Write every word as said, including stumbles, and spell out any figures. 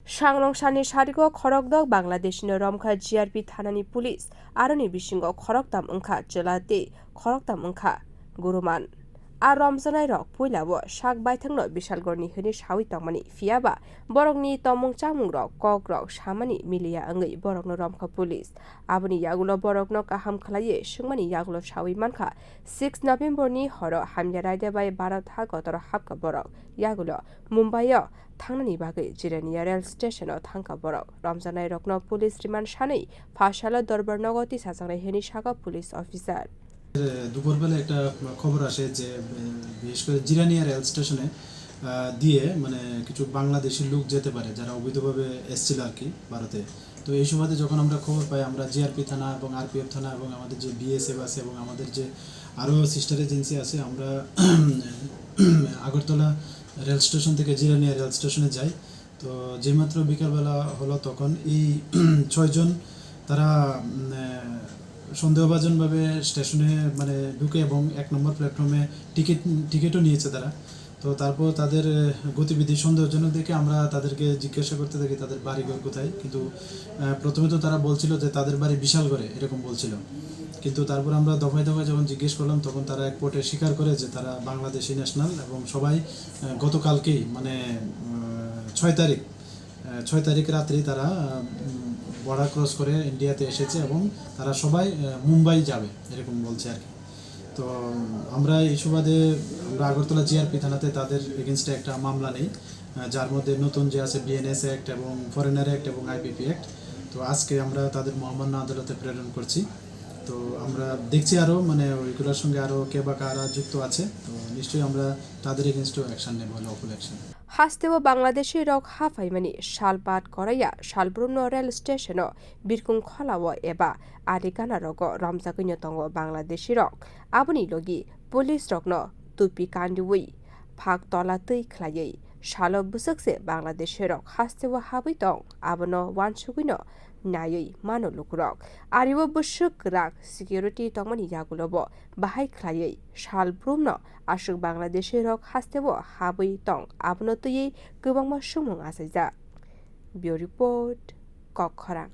Sangrong sani sarigo khorokdok Bangladeshino romkha G R P thanani police, aroni bisingo khoroktam wngkha chwla tei khoroktam wngkha guruman. A romjanairok puilao sak baithangno Bishalgorni hwnwi sawi tongmani, phiyaba borokni tongmung chamungrok, kokrok samani miliya wngwi borokno romkha police. Aboni yagulo borokno kaham khlaiwi swngmani yagulo sawi mankha, six November ni horo hamya raida bai Bharat ha kotoro hapkha borok. Yagulo Mumbai o thangnani bagwi Jirania rail station o thangkha borok. Romjanairokno police remand sanwi pha salo dorbar nogo tisajaknai hwnwi sakha police officer. দুপুরবেলা একটা খবর আসে যে, এ, বিশেষ করে জিরানিয়া রেল স্টেশনে, আহ, দিয়ে মানে কিছু বাংলাদেশি লোক যেতে পারে, যারা অবৈধভাবে এসছিল আর কি ভারতে। তো এই সুবাদে যখন আমরা খবর পাই, আমরা জিআরপি থানা এবং আরপিএফ থানা এবং আমাদের যে বিএসএফ আছে এবং আমাদের যে আরও সিস্টার এজেন্সি আছে, আমরা আগরতলা রেল স্টেশন থেকে জিরানিয়া রেল স্টেশনে যাই। তো যেমাত্র বিকালবেলা হলো, তখন এই ছয়জন তারা, উম, আহ, সন্দেহভাজনভাবে স্টেশনে মানে ঢুকে এবং এক নম্বর প্ল্যাটফর্মে টিকিট, টিকিটও নিয়েছে তারা। তো তারপর তাদের, আহ, গতিবিধি সন্দেহজনক দেখে আমরা তাদেরকে জিজ্ঞাসা করতে থাকি তাদের বাড়িঘর কোথায়। কিন্তু, আহ, প্রথমে তো তারা বলছিল যে তাদের বাড়ি বিশালগড়ে, এরকম বলছিল। কিন্তু তারপর আমরা দফায় দফায় যখন জিজ্ঞেস করলাম, তখন তারা এক পটে স্বীকার করে যে তারা বাংলাদেশি ন্যাশনাল এবং সবাই, আহ, গতকালকেই মানে, উম, ছয় তারিখ, আহ, ছয় তারিখ রাত্রেই তারা, উম, বর্ডার ক্রস করে ইন্ডিয়াতে এসেছে এবং তারা সবাই, আহ, মুম্বাই যাবে, এরকম বলছে আর কি। তো আমরা এই সুবাদে আমরা আগরতলা জিআরপি থানাতে তাদের এগেনস্টে একটা মামলা নেই, আহ, যার মধ্যে নতুন যে আছে বিএনএস অ্যাক্ট এবং ফরেনার অ্যাক্ট এবং আইপিপি অ্যাক্ট। তো আজকে আমরা তাদের মহামান্য আদালতে প্রেরণ করছি। তো আমরা দেখছি আরও মানে ওইগুলোর সঙ্গে আরও কে বা কারা যুক্ত আছে। তো নিশ্চয়ই আমরা তাদের এগেনস্টেও অ্যাকশন নেব, lawful action. Hasteo Bangladeshi rok ha phaimani sal bat koraya sal brumno rail station o birkung kholao eba ari gana rogo romjagwino tongo Bangladeshi rok. Aboni logi police rokno tupi kandiwi phak tola twi khlaiwi salo bwswk se Bangladeshi rok hasteo habwi tong, abono uansugwino naiwi mano lukurok. Ario bwswk kwrak security tongmani yagulobo bahai khlaiwi sal brumno aswk Bangladeshi rok hasteo habwi tong, abono twiwi kwbangma swngmung achaijak. Bureau Report, Kokkhorang.